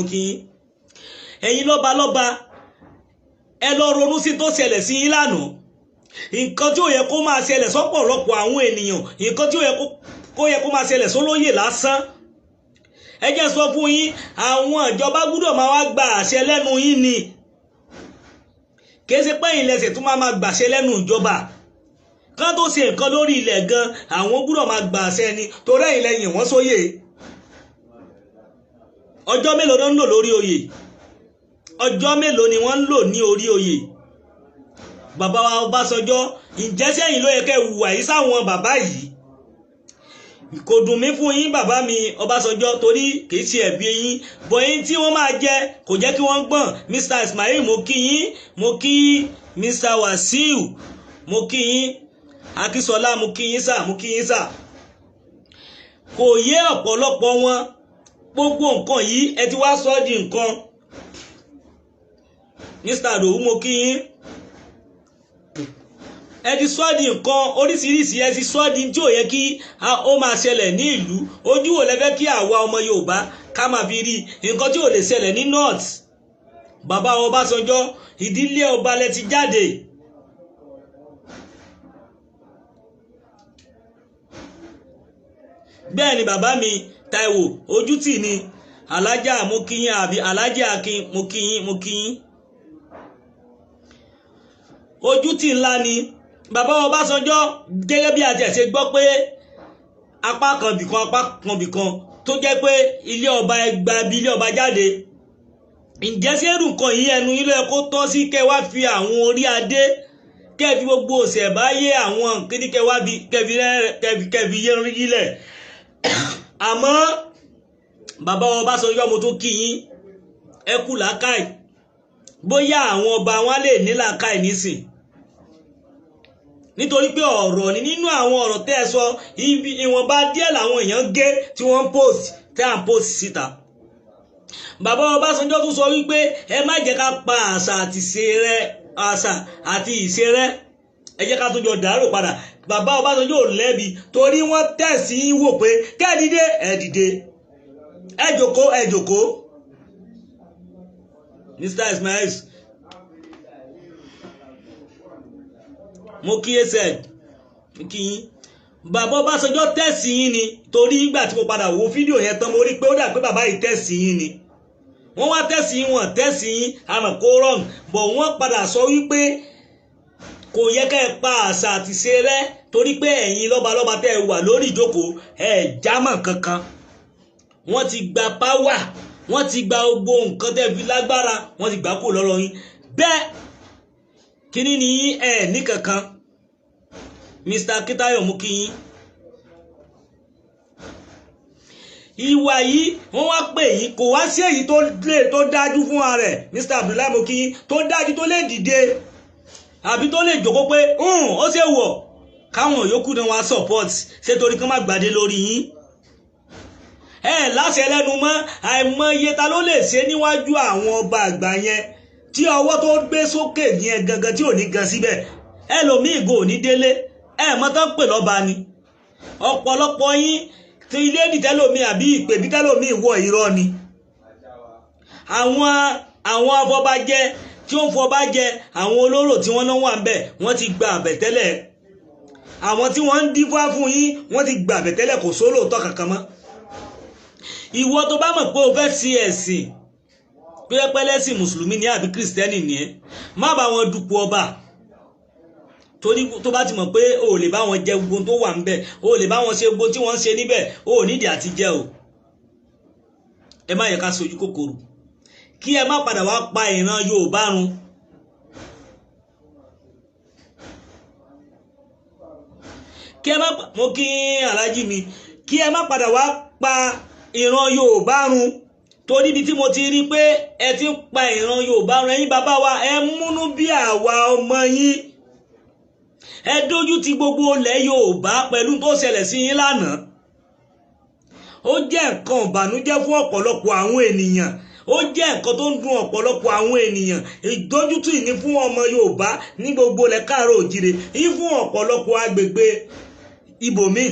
Kí yín, ẹ̀yin lọ́ba lọ́ba, ẹ lọ ronú sí tó ṣẹlẹ̀ sí yín lánàá. Nǹkan tí ó yẹ kó máa ṣẹlẹ̀ sọ́pọ̀lọpọ̀ àwọn ènìyàn, nǹkan tí ó yẹ kó máa ṣẹlẹ̀ sólóyè lásán. Ẹ jẹ́ sọ fún yín, àwọn ìjọba gbúdọ̀ máa wá gba àṣẹ lẹ́nu yín ni. Kìí ṣe pé ìlẹsẹ̀ tó máa gbàṣẹ lẹ́nu ìjọba. Kán tó ṣe nǹkan lórí ilẹ̀ gan, àwọn gbúdọ̀ máa gbàṣẹ ni, torí ẹ̀yin lẹ́yìn wọ́n sóyè. Ọjọ́ mélòó ló ń lò lórí oyè? Ọjọ́ mélòó ni wọ́n ń lò ní orí oyè? Bàbá wa Ọbásanjọ́, ǹjẹ́ sẹ́yìn ló yẹ kẹ́ hùwà yìí sáwọn bàbá yìí? Kò dùn mí fún yín, bàbá mi Ọbásanjọ́, torí kìí ṣe ẹ̀bi yín, bọ̀yìn tí wọ́n máa jẹ kò jẹ́ kí wọ́n gbọ̀n. Mr Ismail, mo kí yín, mo kí Mr Wasiu, mo kí yín, Akínsọlá, mo kí yín sà, mo kí yín sà. Kò yé ọ̀pọ̀lọpọ̀ wọn gbogbo nǹkan yìí, ẹ ti wá sọ di nǹkan. Mr Adowu, mo kí yín. Ẹ ti sọ di nǹkan oríṣiríṣi, ẹ ti sọ di tí ò yẹ kí ó máa ṣẹlẹ̀ ní ìlú. Ojú wo lẹ fẹ́ kí àwa ọmọ Yorùbá ká máa fi rí nǹkan tí ò lè ṣẹlẹ̀ ní north? Bàbá Ọbásanjọ́, ìdílé ọba lẹ ti jáde. Bẹ́ẹ̀ ni bàbá mi Táíwò, ojú tì ní. Alájà mo kí yín, àbí Alájà Akin, mo kí yín, mo kí yín. Ojú tì ńlá ni bàbá Ọbásanjọ́. Gẹ́gẹ́ bí a ti ṣe gbọ́ pé apá kan bìkan, apá kan bìkan, tó jẹ́ pé ilé ọba ẹgbà bí ilé ọba jáde. Ǹjẹ́ ṣé irú nǹkan yìí ẹnu yín ló yẹ kó tọ́ sí, kẹ́ wá fi àwọn orí adé, kẹ́ fi gbogbo òṣèbáyé àwọn kíní, kẹ́ wá bí kẹ́ fi yé yílẹ̀? Àmọ́ bàbá Ọbásanjọ́, mo tún kí yín, ẹ kú làákàì. Bóyá àwọn ọba wọn lè ní làákàì nísìn, nítorí pé ọ̀rọ̀ ni nínú àwọn ọ̀rọ̀ tẹ́ ẹ sọ, ibi ìwọ̀nba díẹ̀ làwọn èèyàn gé tí wọ́n ń post, tẹ́ à ń post síta. Bàbá Ọbásanjọ́ tún sọ wípé ẹ má jẹ́ ká pa àṣà àti ìṣe rẹ, àṣà àti ìṣe rẹ, ẹ jẹ́ ká tún jọ dàrú padà. Bàbá Ọbásanjọ́ ò lẹ́bi, torí wọ́n tẹ̀sí wò pé kẹ́ ẹ dìde, ẹ dìde, ẹ jòkó, ẹ jòkó. Mr Ismail, mo kí ẹsẹ̀ kí yín. Bàbá Ọbásanjọ́ tẹ̀sí yín ni, torí ìgbà tí mo padà wo fídíò yẹn tán, mo rí pé ó dà pé bàbá yìí tẹ̀sí yín ni. Wọ́n wá tẹ̀sí yín, wọ́n tẹ̀sí yín, àmọ́ kó wrong, but wọ́n padà sọ wípé kò yẹ ká ẹ pa àṣà àti ṣe rẹ, torí pé ẹ̀yin lọ́balọ́ba tẹ́ ẹ wà lórí ìjókòó, ẹ jámọ́ kankan. Wọ́n ti gba páwà, wọ́n ti gba gbogbo nǹkan tẹ́ fi lágbára, wọ́n ti gbà kó lọ́rọ̀ yín. Bẹ́ẹ̀ kíní ni yín, ẹ ní kankan. Mr Akitayo, mú kí yín. Ìwà yìí wọ́n wá pè yín, kò wá sí èyí tó lè tó dájú fún ara rẹ̀. Mr Abdullahi, mo kí yín, tó dájú tó lè dìde àbí tó lè jókòó pé ó ṣe wọ̀ káwọn yòókù náà wá support ṣé, torí kán má gbàdé lórí yín. Ẹ láṣẹ lẹ́nu mọ́, àìmọye ta ló lè ṣe níwájú àwọn ọba àgbà yẹn tí ọwọ́ tó gbé sókè yẹn gangan tí ò ní gan síbẹ̀. Ẹlòmíì gò ní délé, ẹ mọ̀ tán pè lọ́ba ni. Ọ̀pọ̀lọpọ̀ yín tí ilé nìtẹ́lòmíì àbí ìpè bí tẹ́lòmíì wọ irọ́ ni. Àwọn afọbajẹ tí ó ń fọbajẹ, àwọn olóró tí wọ́n náà wà ń bẹ̀, wọ́n ti gba àbẹ̀tẹ́lẹ̀. Àwọn tí wọ́n ń dífá fún yín, wọ́n ti gba àbẹ̀tẹ́lẹ̀, kò sólóòótọ́ kankan mọ́. Ìwọ tó bá mọ̀ pé o fẹ́ ṣe ẹ̀sìn pẹ́pẹ́lẹ́sìn mùsùlùmí ni àbí kìrìsìtẹ́nì ni ẹ́, má bá wọn dupò ọba. Torí tó bá ti mọ̀ pé o lè bá wọn jẹ gbogbo tó wà ńbẹ̀, o lè bá wọn ṣe gbogbo tí wọ́n ń ṣe níbẹ̀, o ò nídìí àti jẹ o. Ẹ má yẹ ká sojú kòkòrò, kí ẹ má padà wá pa ìran Yorùbá run. Kí ẹ má, mo kí alájí mi, kí ẹ má padà wá pa ìran Yorùbá run. Torí ibi tí mo ti rí pé ẹ ti ń pa ìran Yorùbá run, ẹ̀yin bàbá wa, ẹ múnú bí àwa ọmọ yín. Ẹ dójú ti gbogbo ilẹ̀ Yorùbá pẹ̀lú tó ṣẹlẹ̀ sí yín lánàá. Ó jẹ́ nǹkan ìbànújẹ́ fún ọ̀pọ̀lọpọ̀ àwọn ènìyàn, ó jẹ́ nǹkan tó ń dùn ọ̀pọ̀lọpọ̀ àwọn ènìyàn. Ìdójútì ní fún ọmọ Yorùbá ní gbogbo ilẹ̀ káàárọ̀ òjìrè, ní fún ọ̀pọ̀lọpọ̀ agbègbè ibòmíì.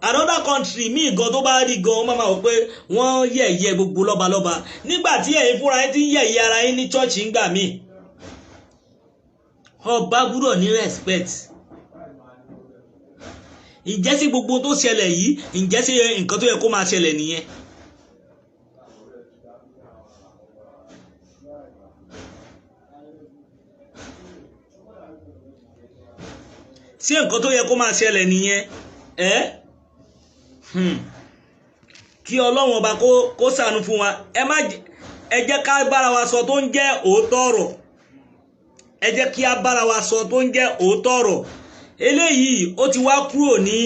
Another country míì gan tó bá rí gan, wọ́n máa wò pé wọ́n yẹ̀yẹ́ gbogbo lọ́balọ́ba, nígbà tí ẹ̀yin fúnra yín ti ń yẹ̀yẹ́ ara yín ní church ńgbà míì. Ọba gbúdọ̀ ní respect. Ǹjẹ́ sí gbogbo tó ṣẹlẹ̀ yìí, ǹjẹ́ sí nǹkan tó yẹ kó máa ṣẹlẹ̀ nìyẹn? Sí nǹkan tó yẹ kó máa ṣẹlẹ̀ nìyẹn? Ẹ́ kí Ọlọ́run ọba kó ṣàánú fún wa. Ẹ má ẹ jẹ́ ká bára wa sọ tó ń jẹ́ òótọ́ ọ̀rọ̀. Ẹ jẹ́ kí á bára wa sọ tó ń jẹ́ òótọ́ ọ̀rọ̀. Eléyìí ó ti wá kúrò ní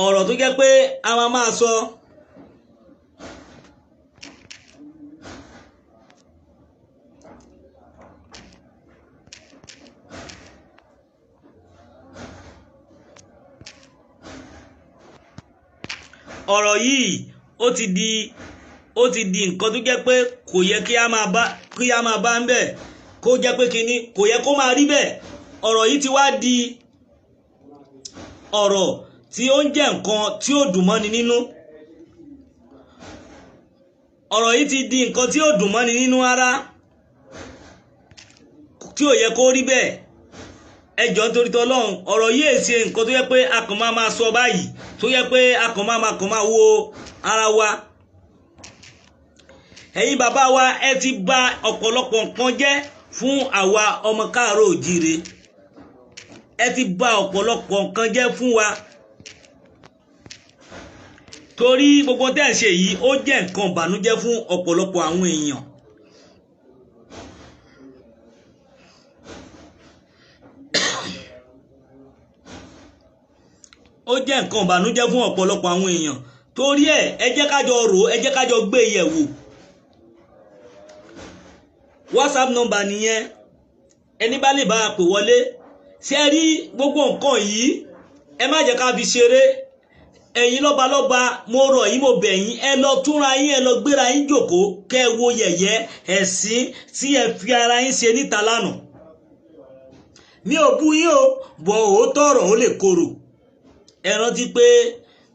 ọ̀rọ̀ tó jẹ́ pé a máa máa sọ. Ọ̀rọ̀ yìí ó ti di nǹkan tó jẹ́ pé kò yẹ kí a máa bá ń bẹ̀, kó jẹ́ pé kinní kò yẹ kó máa rí bẹ́ẹ̀. Ọ̀rọ̀ yìí ti wá di ọ̀rọ̀ tí ó ń jẹ́ nǹkan tí ó dùn mọ́ni nínú. Ọ̀rọ̀ yìí ti di nǹkan tí ó dùn mọ́ni nínú ara, tí ò yẹ kó rí bẹ́ẹ̀. Ẹ jọ̀ọ́, nítorí tỌlọ́run, ọ̀rọ̀ yìí ṣe nǹkan tó yẹ pé a kàn máa máa sọ báyìí, tó yẹ pé a kàn máa máa kàn máa wo ara wa. Ẹ̀yin bàbá wa, ẹ ti bà ọ̀pọ̀lọpọ̀ nǹkan jẹ́ fún àwa ọmọ káàárọ̀ òjíire. Ẹ ti bà ọ̀pọ̀lọpọ̀ nǹkan jẹ́ fún wa, torí gbogbo tẹ́ ẹ̀ ṣe yìí, ó jẹ́ nǹkan ìbànújẹ́ fún ọ̀pọ̀lọpọ̀ àwọn èèyàn. Ó jẹ́ nǹkan ìbànújẹ́ fún ọ̀pọ̀lọpọ̀ àwọn èèyàn. Torí ẹ̀, ẹ jẹ́ ká jọ rò ó, ẹ jẹ́ ká jọ gbé yẹ̀wò. WhatsApp number nìyẹn, ẹni bá lè bá a pè wọlé. Ṣé ẹ rí gbogbo nǹkan yìí, ẹ má jẹ́ ká fi ṣeré. Ẹ̀yin lọ́balọ́ba, mo rọ̀ yín, mo bẹ̀ yín, ẹ lọ túnra yín, ẹ lọ gbéra yín jòkó, kẹ́ ẹ wo yẹ̀yẹ́ ẹ̀sín tí ẹ fi ara yín ṣe níta lánàá. Mi ò bú yín o, bọ̀ òótọ́ ọ̀rọ̀ ó lè korò. Ẹ rántí pé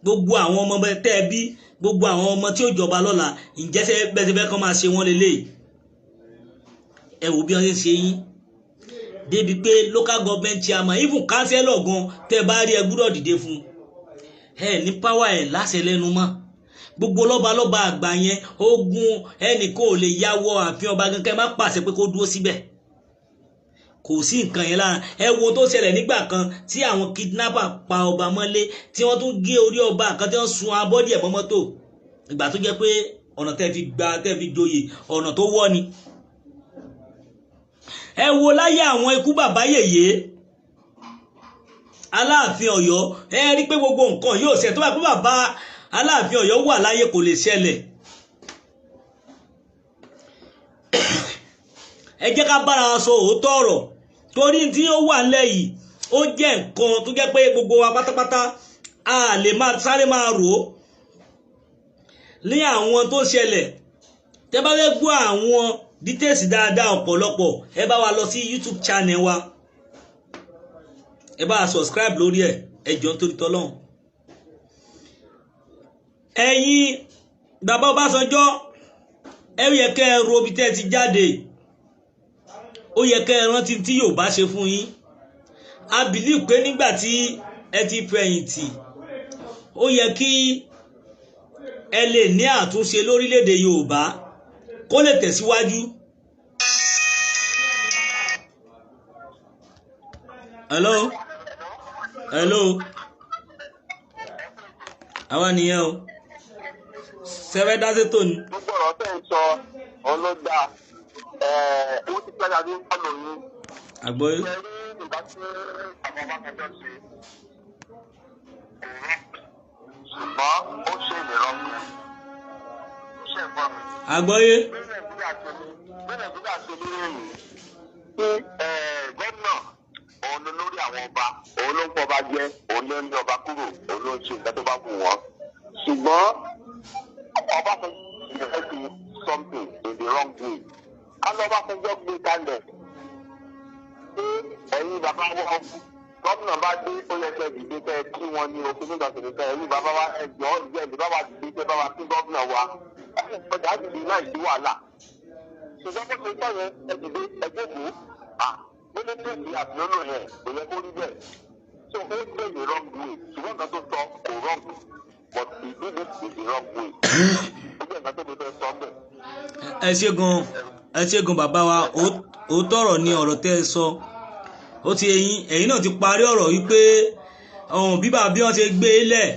gbogbo àwọn ọmọ tẹ́ ẹ bí, gbogbo àwọn ọmọ tí ó jọba lọ́la, ǹjẹ́ ṣe bẹ́ẹ̀ ṣe fẹ́ kọ́ máa ṣe wọ́n lélẹ́yìí? Ẹ wò bí wọ́n ṣe ń ṣe yín débi pé local government chairman, even councillor gan, tẹ́ bá rí, ẹ gbúdọ̀ dìde fún ẹ ní power ẹ láṣẹ lẹ́nu mọ́. Gbogbo lọ́balọ́ba àgbà yẹn, ogun ẹnì kò lè yáwọ́ ààfin ọba gan kẹ́ ẹ má pàṣẹ pé kó dúró síbẹ̀. Kò sí nǹkan yẹn lára. Ẹ wo tó ṣẹlẹ̀ nígbà kan tí àwọn kidnapper pa ọba mọ́lé, tí wọ́n tún gé orí ọba kan, tí wọ́n sun abọ́dí ẹ̀ mọ́ mọ́tò, ìgbà tó jẹ́ pé ọ̀nà tẹ́ fi gba, tẹ́ fi joyè, ọ̀nà tó wọ́ ni. Ẹ wo láyé àwọn ikú bàbá yèyé Aláàfin Ọ̀yọ́, ẹ rí pé gbogbo nǹkan yóò ṣe tó bá pé bàbá Aláàfin Ọ̀yọ́ wà láyé, kò lè ṣẹlẹ̀. Ẹ jẹ́ ká bára wa sọ òótọ́ ọ̀rọ̀, torí tí ó wà nílẹ̀ yìí, ó jẹ́ nǹkan tó jẹ́ pé gbogbo wa pátápátá a lè máa sáré máa rò ó ní àwọn tó ṣẹlẹ̀. Tẹ́ bá fẹ́ gbọ́ àwọn details dáadáa ọ̀pọ̀lọpọ̀, ẹ bá wa lọ sí YouTube channel wa, ẹ bá wa subscribe lórí ẹ̀. Ẹ jọ̀ọ́, nítorí tỌlọ́run. Ẹ̀yin bàbá Ọbásanjọ́, ẹ yẹ kẹ́ ẹ ro ibi tẹ́ ẹ ti jáde. Ó yẹ kẹ́ ẹ rántí tí Yorùbá ṣe fún yín. A believe pé nígbà tí ẹ ti fẹ̀yìntì, ó yẹ kí ẹ lè ní àtúnṣe lórílẹ̀‐èdè Yorùbá kó lè tẹ̀síwájú. Hello, hello, àwa nìyẹn o, sẹfẹ dáṣẹ tó ni. Gbogbo ọ̀rọ̀ tẹ́ ń sọ ọlọ́dà owó tí pẹ́lú adé ń fọ́lọ̀ yín. Àgbọ̀yé. Ṣe rí nǹkan tí àwọn Ọbásanjọ́ ṣe, ṣùgbọ́n ó ṣe ìrọ́pù ṣe ń gbọ́ mi. Àgbọ̀yé. Bí Nàìjíríà ṣe ní rèé pé gómìnà òun ló lórí àwọn ọba, òun ló ń pọ̀ ọba jẹ́, òun ló ń lé ọba kúrò, òun ló ń ṣe nǹkan tó bá wù wọ́n. Ṣùgbọ́n Ọbásanjọ́ ṣe something in the wrong way. Kálọ́ Ọbásanjọ́ gbé kalẹ̀ pé ẹ̀yin bàbá wọn Gómìnà bá dé, ó yẹ kẹ́ dìde kẹ́ kí wọn ní okun nígbà tó ní kẹ́ ẹ̀yìn bàbá wa, ẹ̀jọ́ ìjẹ́ ìdí bàbá dìde kẹ́ bá wa kí gómìnà wa. Ọjà dìde láì sí wàhálà. Ṣùgbọ́n bó ṣe sọ yẹn, ẹ dìde, ẹ jókòó. Mílítìrì àbíọ́lò yẹn kò yẹ kó rí bẹ́ẹ̀. So ó gbé the wrong way. Ṣùgbọ́n nǹkan tó sọ kò wrong, but he did it in the wrong way. Ó jẹ́ nǹkan tó ti fẹ́ sọ bẹ́ẹ̀. Ẹ ṣé gan, ẹ ṣé gan, bàbá wa. Òótọ́ ọ̀rọ̀ ni ọ̀rọ̀ tẹ́ ẹ sọ. Ó ti ẹ̀yin náà ti parí ọ̀rọ̀ wípé ọ̀hún bíbá bí wọ́n ṣe gbé e lẹ̀.